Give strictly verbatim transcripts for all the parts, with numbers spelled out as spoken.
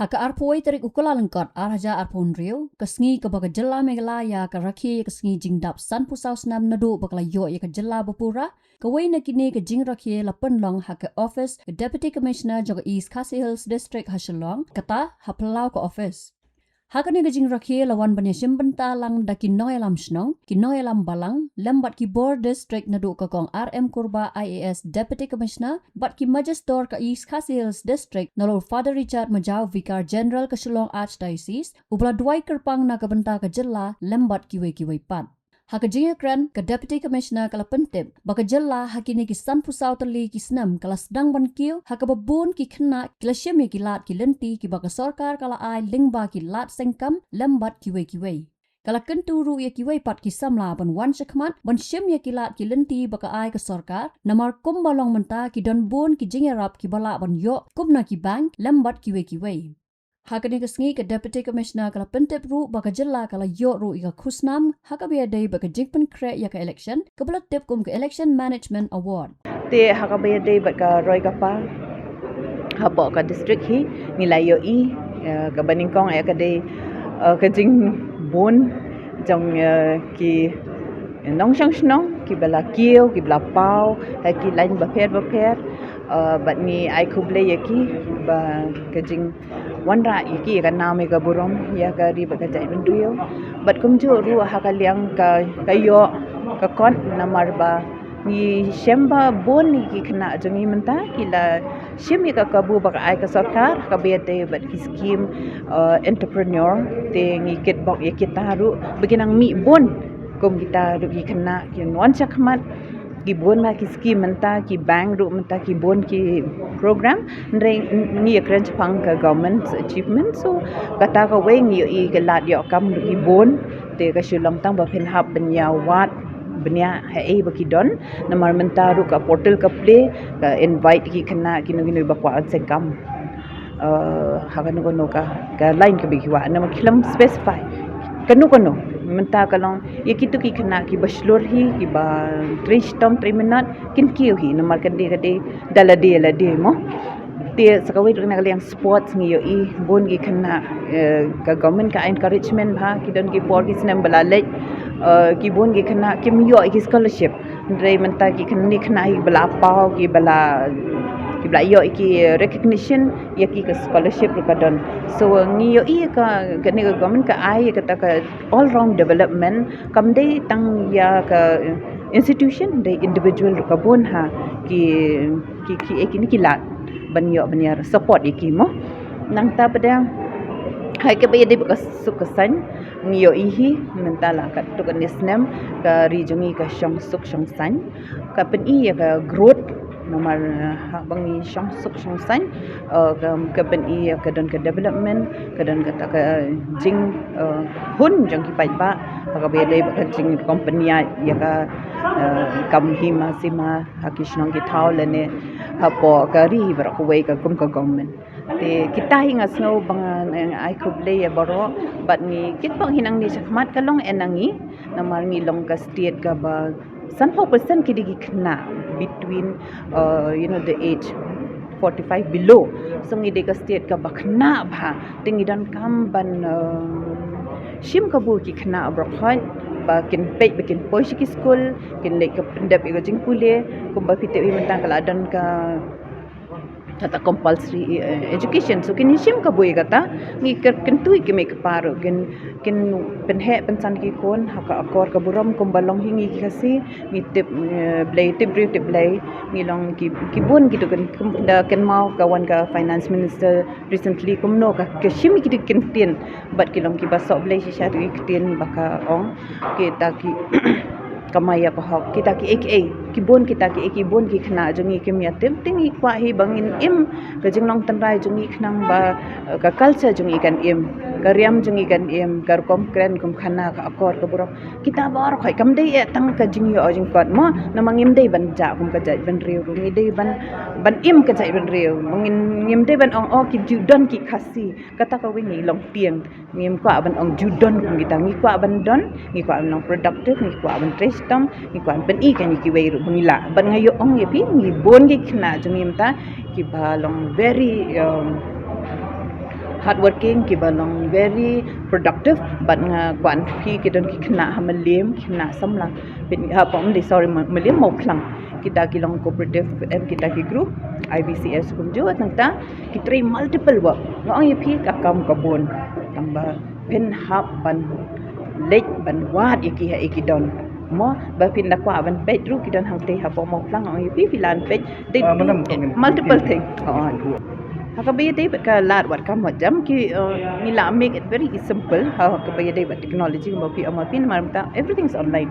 Ha ka arphew tarik u Kyllalyngkot ar hajar arphew hynriew, ka sngi kaba ka jylla Meghalaya ka rakhe ïa ka sngi jingdap sanphew saw snem naduh ba ka la ïoh ïa ka jylla bapura, kawei na kine ka jingrakhe la pynlong ha ka office ka Deputy Commissioner jong ka East Khasi Hills District ha Shillong, kata ha phyllaw ka office. Ha kane ka jingrakhe la wan ban ïashim bynta lang da ki nongïalam shnong, ki nongïalam balang, lem bad ki bor district naduh ka Kong R M Kurbah I A S Deputy Commissioner, bad ki Magistrate ka East Khasi Hills District, nalor Father Richard Majaw, Vicar General ka Shillong Archdiocese, uba la duwai kyrpang na ka bynta ka jylla, lem bad kiwei kiwei pat. Ha ka jingïakren, ka Deputy Commissioner ka la pyntip ba ka jylla ha kine ki sanphew saw tylli ki snem ka la sdang ban kiew, ha kaba bun ki khynnah ki la shim ïa ki lad ki lynti kiba ka sorkar ka la ai lyngba ki lad sengkam lem bad kiwei kiwei. Ka la kyntu ruh ïa kiwei pat ki samla ban wan shakhmat ban shim ïa ki lad ki lynti ba ka ai ka sorkar, namar kumba long mynta ki don bun ki jingïarap kiba lah ban ïoh kum na ki bank lem bad kiwei kiwei. Ha kane ka sngi ka Deputy Commissioner ka la pyntip ruh ba ka jylla ka la ïoh ruh ïa ka khusnam ha kaba ïadei bad ka jingpynkhreh ïa ka election kaba la tip kum ka Election Management Award. Te ha kaba ïadei bad ka roi ka par hapoh ka district hi, ngi la ïohi, eh, kaba nyngkong ïa ka dei, eh, ka jingbun jong, eh, ki nongshong shnong kiba la kiew, kiba la paw ha ki lain bapher bapher, eh, bad ngi ai khublei ïa ki ba ka jing wanrah ïa ki ïa ka nam ïa ka burom ïa ka ri bad ka jaitbynriew. Bad kumjuh ruh ha ka liang ka, ka ïoh ka kot, namar ba ngi shem ba bun ïa ki khynnah jong ngi mynta ki la shim ïa ka kabu ba ka ai ka sorkar, kaba ïadei bad ki skim, eh, entrepreneur, te ngi kitbok ïa kita ruh ba ki nang mih bun kum kita ruh ki khynnah kin wan shakhmat. Ki bun ma ki skim mynta, ki bank ruh mynta, ki bun ki program. Hynrei ngi ïakren shaphang ka government achievement. So kata kawei ngi ïohi ka lad ïoh kam ruh ki bun. Te ka shu long tang ba phin hap ban ïa wad bniah ha ei ba ki don. Namar mynta ruh ka portal ka plie, ka invite ki khynnah kino kino ba kwah sengkam, eh, ha kano kano ka, ka line kaba ki kwah, namar ki khlem specify kano kano. Mynta ka long ïa kito ki khynnah kiba shlur hi, kiba trei shitom trei minot, kin kiew hi, namar ka dei, ka dei da lade lade mo. Te sa kawei ruh na ka liang sports ngi ïohi bun ki khynnah, eh, ka government ka encouragement bha, ki don ki por ki snem ba la leit, eh, ki bun ki khynnah kim ïoh ki scholarship. Hynrei mynta ki khynnah, khynnah hi ba la paw, ki ba la, ki ba la ïoh ki recognition, ïa ki ka scholarship ruh ka don. So ngi ïohi ka, kane ka government ka ai kata ka all round development, kam dei tang ïa ka institution, dei individual ruh ka bun ha ki, ki, ki, eh, kine ki lad ban ïoh ban ïa support ïa ki mo. Nangta pat ha kaba ïadei bad ka suk ka saiñ, ngi ïohi hi mynta la katto katne snem ka ri jong ngi ka shong suk shong saiñ, ka pyni ïa ka growth. Namar, eh, haba ngi shong suk shong saiñ, eh, ka, ka pyni ïa ka don ka development, ka don kata ka jing, eh, hun jong ki paidbah ha kaba ïadei bad ka jingkompeni ïa ka, eh, kam hima sima ha ki shnong ki thaw lane hapoh ka ri baroh kawei ka kum ka government. Te kita hi nga sngew ba nga, nga ai khublei ïa baroh bad ngi kitbok hi nangne shakhmat ka long eh na ngi, namar ngi long ka state kaba sanphew percent ki dei ki khynnah between, uh, you know, the age forty-five below. So ngi dei ka state kaba khynnah bha, te ngi donkam ban, uh, shim kabu ki khynnah baroh khoit ba kin peit ba kin poi sha ki skul, kin leit ka pyndep ïa ka jingpule, kumba phi tip hi mynta ka la don ka kata compulsory, eh, education. So kin shim kabu ïa kata, ngi kyntu ïa ki mei ki pa ruh kin, kin pynheh pynsan ki khun ha ka akor ka burom kumba long hi ngi ki Khasi, ngi tip, eh, Blei, tip briew tip Blei, ngi long ki, ki bun kito kin, kin da kynmaw ka wan ka finance minister recently kumno ka, ka shim ïa kito ki ktien bad ki long kiba soh Blei shisha, kito ki ktien ba ka ong kita ki kamai ïa ka hok, kita kiei kiei, ki bun kita kiei, ki bun ki khynnah jong ngi kim ïa tip. Te ngi kwah hi ba ngin im ka jinglong tynrai jong ngi khnang ba, eh, ka culture jong ngi kan im, ka riam jong ngi kan im, ka rukom kren kum khana, ka akor ka burom, kita baroh khoit. Kam dei eh tang ka jingïoh jingkot mo, namar ngim dei ban jah kum ka jaitbynriew ruh, ngi dei ban, ban im ka jaitbynriew. Ngin, ngim dei ban ong, oh, ki ju don ki Khasi, kata kawei ngi long tieng. Ngim kwah ban ong ju don kum kita, ngi kwah ban don, ngi kwah ban long productive, ngi kwah ban trei shitom, ngi kwah ban pyni kane kiwei ruh ba ngi lah. Bad nga ïoh ong ïa phi, ngi bun ki khynnah jong ngi mynta kiba long very, um, hardworking, kiba long very productive, bad nga kwah ban phi ki don ki khynnah ha Mylliem, ki khynnah samla. Phin ha pom di, sorry, Mylliem, Mawphlang. Kita ki long cooperative, em, kita ki group, I B C S kumjuh, nangta ki trei multiple work. Nga ong ïa phi ka kam ka bun. Tang ba phin hap ban leit ban wad ïa ki ha ïa ki don. Mo ba phin da kwah ban peit ruh ki don hangtei ha pom Mawphlang, nga ong ïa phi, phi lah ban peit. They do multiple thing. Ha kaba ïadei bad ka lad wad kam wad jam ki, uh, ngi lah make it very simple. Ha kaba ïadei bad technology, mo phi, mo phi, namar mynta everything is online.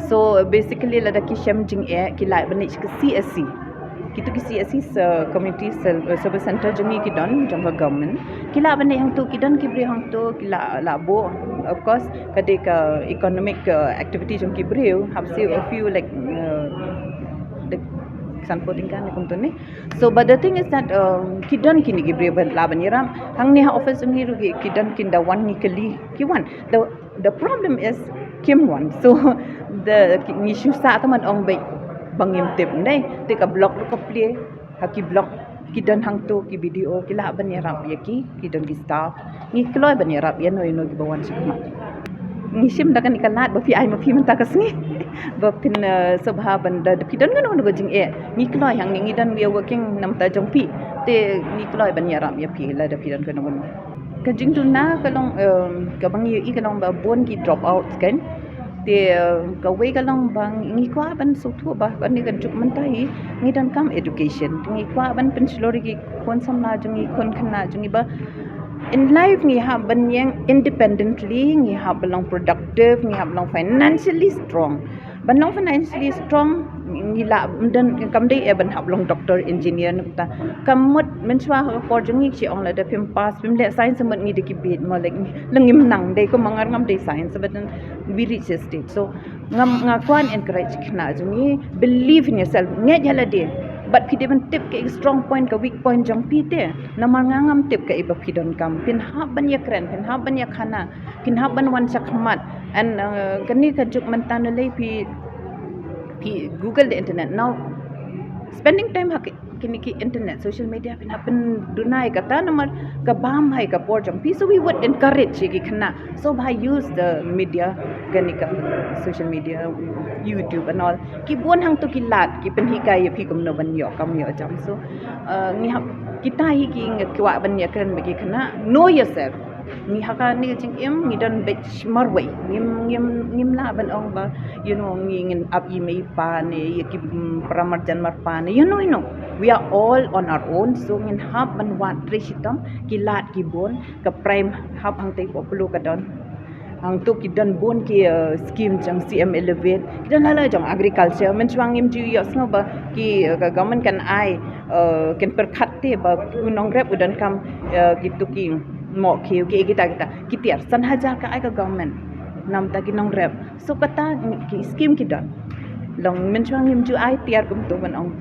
So basically lada ki shem jingeh ki lah ban leit sha ka C S C. Kitu ki C S C, sa community service center jong ngi ki don jong ka government. Ki lah ban leit hangtu, ki don ki briew hangtu, ki lah, lah buh. Of course ka dei ka economic, uh, activity jong ki briew, hap siew a few, like, uh, like sanphew tyngka ne kumtu ne. So but the thing is that, um, ki don kine ki briew ba lah ban ïarap. Hangne ha office jong ngi ruh ki don, kin da wan ngi kylli, ki wan. The, the problem is kim wan. So the, ngi shu sah tang ban ong beit ba ngim tip, ne? Te ka block ruh ka plie, ha ki block ki don hangtu ki B D O, ki lah ban ïarap ïa ki, ki don ki staff. Ngi kloi ban ïarap ïa no ïa no kiba wan shakhmat. Ngi shim da kane ka lad ba phi ai ma phi mynta ka sngi. Ba phin, uh, sngewbha ban da, da phi don kano kano ka jingeh, ngi kloi hangne, ngi don, we are working na bynta jong phi. Te ngi kloi ban ïarap ïa phi lada phi don kano kano. Ka jingduna ka long, um, kaba ngi ïohi ka long ba bun ki drop out kan. Te, uh, kawei ka long ba ngi kwah ban sngewthuh ba kane ka juk mynta hi ngi donkam education. Ngi kwah ban pynshlur ïa ki khun samla jong ngi, khun khynnah jong ngi ba in life ngi hap ban ïeng independently, ngi hap ban long productive, ngi hap ban long financially strong. Ban long financially strong ngi lah, don, kam dei eh ban hap long doctor, engineer, nangta. Ka mut mynshuwa ha ka por jong ngi ki ong lada phim pass, phim leh science, mut ngi da ki bit, mo, like, leng ngim nang dei, kumba ngar ngam dei science, but then we reach a stage. So ngam, nga kwah encourage ki khynnah jong ngi, believe in yourself, ngeit ïa lade. Bad phi dei ban tip kaei ka strong point, ka weak point jong phi te. Namar nga ngam tip kaei ba phi donkam. Phin hap ban ïakren, phin hap ban ïakhana, phin hap ban wan shakhmat. And, uh, kane ka juk mynta, nalei phi, phi Google the internet. Now spending time ha ki, kine ki internet, social media, phin hap pynduna ïa kata, namar ka bam ha ka por jong phi. So we would encourage ïa ki khynnah, sngewbha use the media, kane ka social media, YouTube and all. Ki bun hangtu ki lad, ki pynhikai ïa phi kumno ban ïoh kam ïoh jam. So, uh, ngi hap, kita hi ki, ngi kwah ban ïakren bad ki khynnah, know yourself. Ngi ha kane ka jingim ngi don beit marwei. Ngim, ngim, ngim lah ban ong ba, you know, ngi, ngin ap i mei i pa ne ïa ki, mm, para marjan marpa ne, you know, you know, we are all on our own. So ngin hap ban wad trei shitom, ki lad ki bun. Ka Prime Hub hangtei Pohplu ka don. Hangtu ki don bun ki, uh, scheme jong C M Elevate. Ki don la la jong agriculture. Mynshuwa ngim ju ïohsngew ba ki, uh, ka government kan ai, uh, kan pyrkhat te ba u nongrep u donkam, uh, kitu ki mohkhiew, ki kita kita. Ki tiar san hajar ka ai ka government na bynta ki nongrep. So kata ki scheme ki don. Long mynshuwa ngim ju ai tiar kumtu ban ong.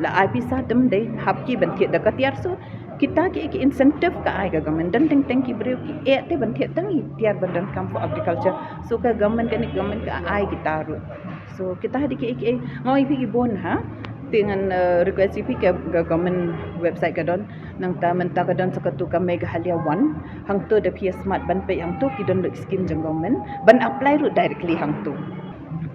La ai pisa te ym dei, hap ki ban thied da ka tiar. So kita ki, ki incentive ka ai ka government. Don teng teng ki briew ki eh te ban thied tang i tiar ban donkam for agriculture. So ka government, kane government ka ai kita ruh. So kita ha dei ki, ki, nga ong ïa phi, ki bun ha. Te ngan, uh, request ïa phi, ka, ka government website ka don. Nangta mynta ka don sa katu ka Meghalaya One. Hangtu da phi ïa smat ban peit hangtu, ki don ruh ki scheme jong government ban apply ruh directly hangtu.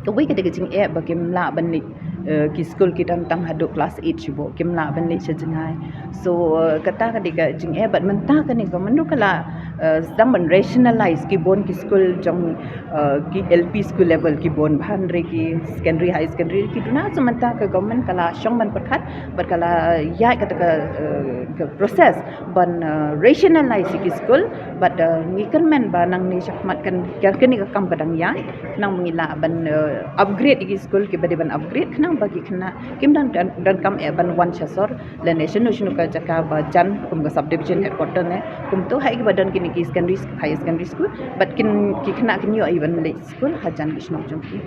Kawei ka dei ka jingeh ba kim lah ban leit, uh, ki skul, ki don tang haduh class eight shuh, kim lah ban leit sha jngai. So, uh, kata ka dei ka jingeh. Bad mynta kane ka government ruh ka la, uh, sdang ban rationalize ki bun ki skul jong, uh, ki L P school level, ki bun, bad hynrei ki secondary, high secondary ki duna. So mynta ka government ka la shong ban pyrkhat bad ka la ïaid kata ka, uh, ka process ban, uh, rationalize ïa ki skul. Bad, uh, ngi kyrmen ba nangne shakhmat kan, kane ka kam ka dang ïaid, khnang ba ngi lah ban, uh, upgrade ïa ki skul kiba dei ban upgrade, khnang ba ki khynnah kim don, don, donkam eh ban wan sha sor lane shano shano ka jaka ba jan, kum ka subdivision headquarter ne kumtu, ha kiba don kine ki secondary, higher secondary school. Bad kin, ki khynnah kin ïoh ïa ban leit skul hajan ki shnong jong ki.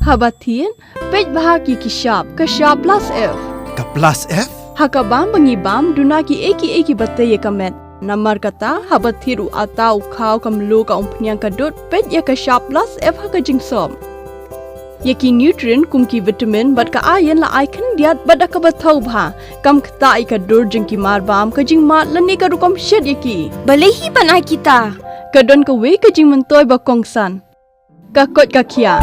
Haba thied, peit bha ki, ki shap, ka shap plus F. Ka plus F? Ha ka bam ba ngi bam, duna kiei kiei kiba tei ïa ka met. Namar kata, haba thied u atta, u khaw, ka mluh, ka umphniang, ka dud, peit ïa ka shap plus F ha ka jingsop. Ïa ki nutrient kum ki vitamin bad ka iron la ai khyndiat bad da kaba thaw bha, kam ktah ïa ka dur jong ki marbam, ka jingmad lane ka rukom shet ïa ki. Balei hi ban ai kita? Ka don kawei ka jingmyntoi ba kongsan. Ka koit ka khiah.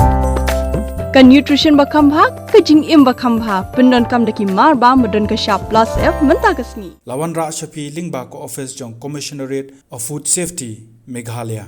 Ka nutrition ba kham bha, ka jingim ba kham bha, pyndonkam da ki marbam ba don ka shap plus F mynta ka sngi. La wanrah sha phi lyngba ka office jong Commissionerate of Food Safety, Meghalaya.